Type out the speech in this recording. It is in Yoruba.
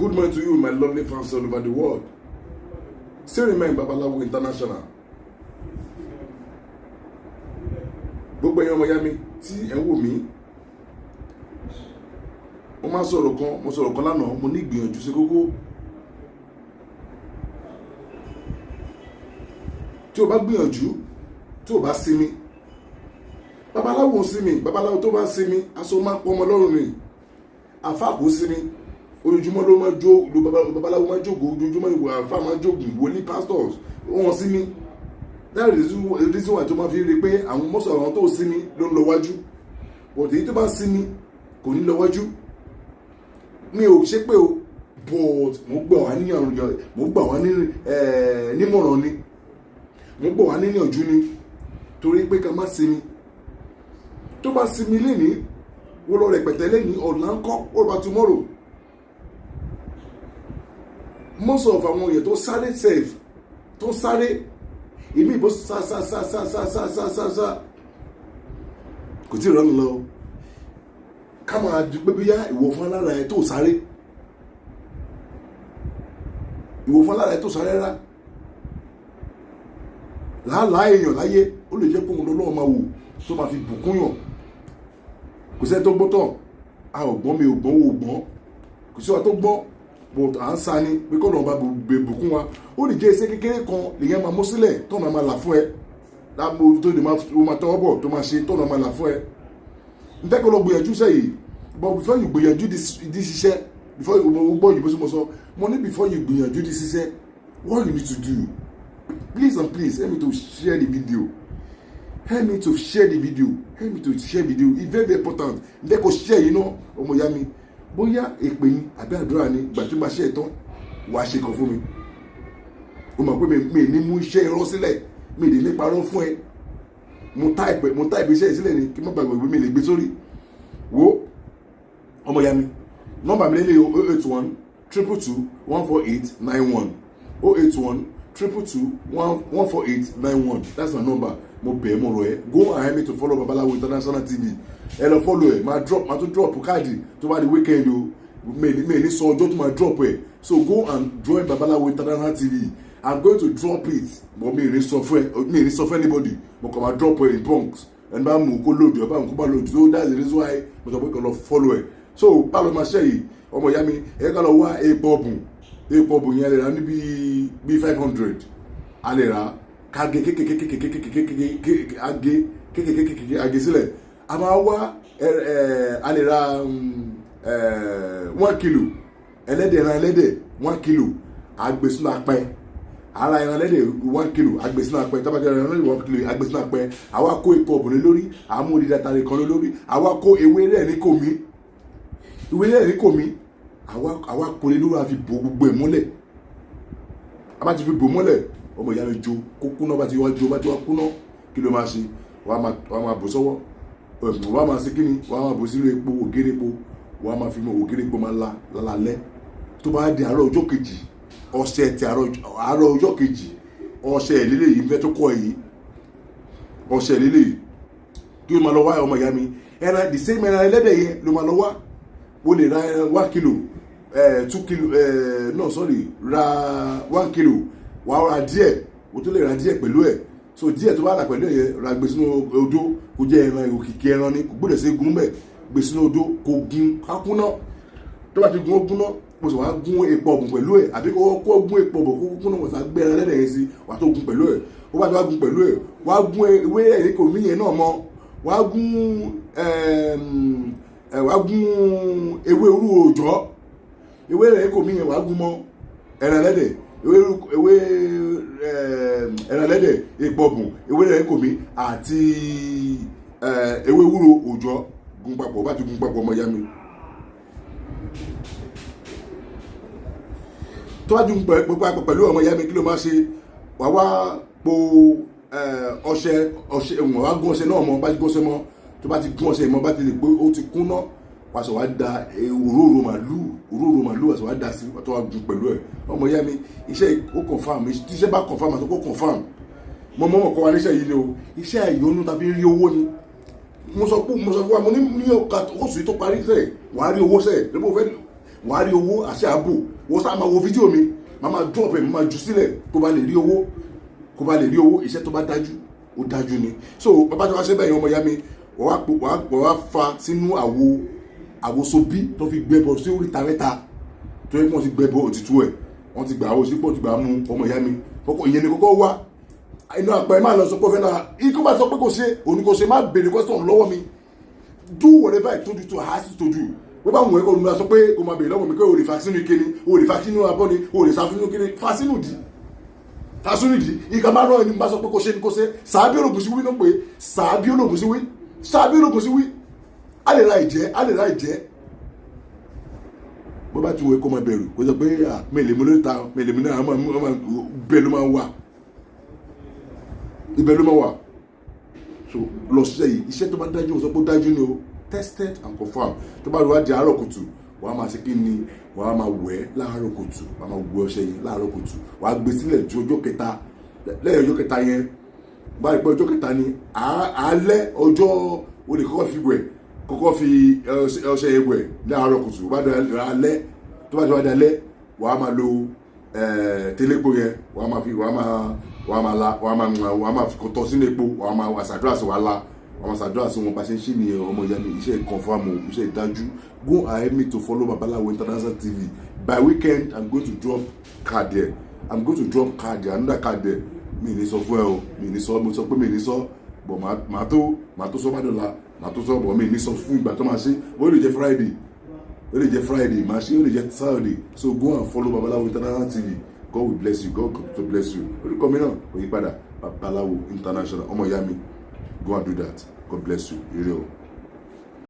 Good morning to you, my lovely fans all over the world. Still remain Babalawo International. Gbogbo ẹ̀yin ọmọ ìyá mi tí ẹ̀ ń wò mí, mo máa sọ̀rọ̀ kan, mo sọ̀rọ̀ kan lánàá, mo ní ìgbìyànjú sí kókó. Tí o bá gbìyànjú, tí o bá sinmi, babaláwo ń sinmi, babaláwo tó bá ń sinmi, aṣọ máa ń pọ́ ọmọ lọ́rùn ni, àfáà kò sinmi, ojoojúmọ́ ló máa jó, babaláwo máa jókòó, ojoojúmọ́ ìwà àfáà máa jókòó, wòlíì, pastors, wọ́n sinmi. That is the reason why tó máa fi rí i pé àwọn mọ́sọ̀ àwọn tó sinmi ló ń lọ wájú, but èyí tó bá sinmi kò ní lọ wájú. Mi ò ṣe pé o, but mo gbà wá níyànjú, mo gbà wá nímọ̀ràn ni, mo gbà wá níyànjú ni, torí pé ká má sinmi. Tó bá sinmi lénìí, wọ́n lọ rẹpẹtẹ lénìí, ọ̀la ńkọ́? What about tomorrow? Most of àwọn èèyàn tó sáré sef, tó sáré ìmí ìbò sá sá sá sá sá sá sá sá sá, kò tí ì rọ́nù lọ. Ká máa di pé bíyá ìwọ fún alára ẹ tó sáré, ìwọ fún alára ẹ tó sáré rárá, làálàá èèyàn láyé, ó lè jẹ́ pé òun lọ́wọ́ máa wò tó máa fi bùkún yàn. Kò sẹ́ni tó gbọ́ tán, a ò gbọ́n, mi ò gbọ́n, ò gbọ́n, kò sí wa tó gbọ́n, but à ń sa ni pé kọ́ lọ́n bá bùkún wa. Ó lè jẹ́ iṣẹ́ kékeré kan lèyàn máa mú sílẹ̀ tọ́nà máa là fún ẹ lágbo tó lè máa tọwọ́ bọ̀ tó máa ṣe tọ́nà máa là fún ẹ. N fẹ́ kó lọ gbìyànjú sẹ́yìn, but before you gbìyànjú this iṣẹ́, before you mo gbọ́ òyìnbó sí mo sọ, mo ní before you gbìyànjú this iṣẹ́, what you need to do, please and please help me to share the video, help me to share the video, help me to share the video. It's very, very important. N fẹ́ kó share yìí náà, ọmọ ìyá mi, bóyá èpè ni àbí àdúrà ni. Ìgbà tí mo bá ṣe é tán, wàá ṣe kan fún mi. O mọ̀ pé mi ní mú iṣẹ́ irọ́ sílẹ̀, mi lè ní parọ́ fún ẹ. Mo tá ìpè iṣẹ́ yìí sílẹ̀ ni kí n má gbàgbé, mi lè gbé sórí. Wo, ọmọ ìyá mi, nọ́mbà mi lélẹ̀ o: 08122214891, 08122214891. That's my number. Mo bẹ̀ ẹ́, mo rọ̀ ẹ́, go and help me to follow Babalawo International TV. Ẹ lọ follow ẹ. Máa drop, máa tún drop káàdì tó bá di weekend o. Mi ní sọ ọjọ́ tó máa drop ẹ. So go and join Babalawo International TV. I'm going to drop it, but mi ní sọ fún ẹ, mi ní sọ fún anybody. Mo kàn máa drop ẹ in bunks. Ẹni bá mú kó lòdì, ọba mú kó bá lòdì. So that's the reason why mo sọ pé kó lọ follow ẹ. So báwo ló máa ṣe yìí, ọmọ ìyá mi? Ẹ ká lọ wá epo ọ̀bùn. Epo ọ̀bùn yẹn lè rà ní bíi 500. A lè rà ká gé kékékékékékékékékéké, agé kékékékéké, agé sílẹ̀. A máa wá, a lè ra 1 kilo ẹlẹ́dẹ̀, ẹran ẹlẹ́dẹ̀ 1 kilo, àgbè sínú apẹ. Ara ẹran ẹlẹ́dẹ̀ 1 kilo, àgbè sínú apẹ. Tábàtì ẹran ẹlẹ́dẹ̀ 1 kilo, àgbè sínú apẹ. Àwa kó epo ọ̀bùn lé lórí, àmú odidi atare kan lé lórí. Àwa kó ewé rẹ̀ ní kòmí, ewé rẹ̀ ní kòmí, àwa kó lé lórí, àfi bò gbogbo ẹ̀ mọ́lẹ̀. A bá ti fi bò mọ́lẹ̀, ọmọ ìyá mi, jó kó kúná. Bá ti wá jó, bá ti wá kúná, kí ló máa ṣe? Wàá máa bò sọ́wọ́, wàá máa ṣe kíni, wàá máa bò sínú epo ògèrè epo, wàá máa fi mọ ògèrè epo máa la lálálẹ́. Tó bá di àárọ̀ ọjọ́ kejì, ọṣẹ ti àárọ̀ ọjọ́ kejì, ọṣẹ ìlélẹ̀ yìí fẹ́ tó kọ́ yìí, ọṣẹ ìlélẹ̀ yìí kí ló máa lọ wá, ọmọ ìyá mi? Ẹran, the same ẹran ẹlẹ́dẹ̀ yẹn ló máa lọ wá. O lè ra ẹran 1 kilo, 2 kilo, no, sorry, ra 1 kilo, wàá ra díẹ̀, o tún lè ra díẹ̀ pẹ̀lú ẹ̀. So díẹ̀ tó bá rà pẹ̀lú ẹ̀ yẹn, ra gbé sínú odó, kó jẹ́ ẹran òkìkí ẹran ni, kò gbọ́dọ̀ sí egun bẹ́ẹ̀. Gbé sínú odó, kó gun kákúná. Tó bá ti gun, ó gúnná, mo sì wá gún epo ọ̀bùn pẹ̀lú ẹ̀, àbí kó gún epo ọ̀bùn kó gúnná, wọ́n sá gbé ẹran ẹlẹ́dẹ̀ yẹn sí, wàá tó gún pẹ̀lú ẹ̀. Ó bá ti wá gún pẹ̀lú ẹ̀, wàá gún ewé ẹ̀rí kò mí yẹn náà mọ́, wàá gún ewé orú òòjọ́, ewé ẹ̀rí kò mí yẹn, wàá gún mọ́ ẹran ẹlẹ́dẹ̀, ewé ẹran ẹlẹ́dẹ̀, epo ọ̀bùn, ewé ẹ̀rí kò mí àti ewé ewúro òòjọ́, gún papọ̀. Bá ti gún papọ̀, ọmọ ìyá mi, tó bá dùn papọ̀ pẹ̀lú, ọmọ ìyá mi, kí ló máa ṣe? Wà wá po ọṣẹ, ọṣẹ wọ́n wá gún ọṣẹ náà mọ́. Bá ti gún ọṣẹ mọ́, tó bá ti gún ọṣẹ mọ́, bá ti lè pé ó ti kún náà, wàá sọ wá da òróró màlúù, òróró màlúù, wàá sọ wá da sí, wàá tó wá gún pẹ̀lú ẹ̀. Ọmọ ìyá mi, iṣẹ́ ó confirm. Tíṣẹ́ bá confirm àti kó confirm, mo mọ̀ mọ̀ kọ́ wa níṣẹ́ yìí ni o. Iṣẹ́ ìyọnu tàbí rí owó ni. Mo sọ fún wa, mo ní ní oṣù tó parí sẹ́ẹ̀, wàá rí owó sẹ́ẹ̀ lóbi. Wàá rí owó àṣẹ ààbò. Wọ́n sá máa wo fídíò mi, máa máa drop ẹ̀, máa jù sílẹ̀ kó bá lè rí owó, kó bá lè rí owó. Iṣẹ́ tó bá dájú, ó dájú ni. So bàbá tí wàá ṣe bẹ́ẹ̀ yẹn, ọmọ ìyá mi, wàá fa sínú àwo, àwo sobí tó fi gbẹ́bọ sí oríta mẹ́ta, tó yẹ kí wọ́n ti gbẹ́bọ òtítù ẹ̀, wọ́n ti gbà ó sípò, ti gbà mú. Ọmọ ìyá mi, kọ́kọ́ ìyẹn ni kọ́kọ́ wá inú àpẹ. Má lọ sọ pé ó fẹ́ náà ikú bá sọ pé kò ṣe òní, kò ṣe. Má béèrè question lọ́wọ́ mi. Do whatever I told you to ask you to do. Bó bá wù ẹ́, kó ló sọ pé kò máa béèrè lọ́wọ́ mi pé o lè fa sínú ike ni, o lè fa sínú abọ́ ni, o lè sa sínú kíni. Fa sínú dì, fa sínú dì. Ìka máa rán ẹni bá sọ pé kò ṣe ni kò ṣe. Sàábí ológun sí wí ló pé sàábí ológun sí wí, sàábí ológun sí wí. A lè ra ìjẹ́, a lè ra ìjẹ́. Bó bá ti wù ẹ́, kó máa bẹ̀rù, kó sọ pé mi lè mú lórí ta, mi lè mú náà. Ọmọ bẹ́ẹ̀ ló máa wà, ibẹ̀ ló máa wà. So lọ ṣiṣẹ́ yìí. Iṣẹ́ tó bá dájú, sọ pé ó dájú ni o, tested and confirmed. Tó bá wá di àárọ̀ kùtù, wàá máa ṣe kí ni? Wàá máa wẹ̀ láàárọ̀ kùtù, wàá máa wẹ̀ ọṣẹ yẹn láàárọ̀ kùtù. Wàá gbé sílẹ̀ ju ọjọ́ kẹta. Lẹ́yìn ọjọ́ kẹta yẹn, báyìí pé ọjọ́ kẹta ni, alẹ́ ọjọ́ o lè kọ́kọ́ fi wẹ̀, kọ́kọ́ fi ọṣẹ yẹn wẹ̀ láàárọ̀ kùtù. Bá di alẹ́, tó bá ti wá di alẹ́, wàá máa lo tẹlẹ́pọ̀ yẹn. Wàá máa fi wàá máa la wàá máa fi kọ́tọ́ sínú epo, wàá máa wà ṣàdúrà sí, wàá la, wàá máa ṣàdúrà sí wọn. Bá ṣe ń ṣe nìyẹn, ọmọ ìyá mi. Iṣẹ́ confirm o, iṣẹ́ ìdájú. Go ahead me to follow Babalawo International TV. By weekend, I'm going to drop card there. I'm going to drop card there, another card there. Mi ní sọ fún ẹ o, mi ní sọ. Mo sọ pé mi ní sọ bọ̀, màá tó sọ bá dọ̀la, màá tó sọ bọ̀. Mi ní sọ fún ìgbà tó máa ṣe. Ó lè jẹ́ Friday, ó lè jẹ́ Friday màá ṣe, ó lè jẹ́ Saturday. So go and follow Babalawo International TV. God will bless you. God will bless you. Orúkọ mi náà kò yí padà, Babalawo International. Ọmọ ìyá mi, go and do that. God bless you. Ire o.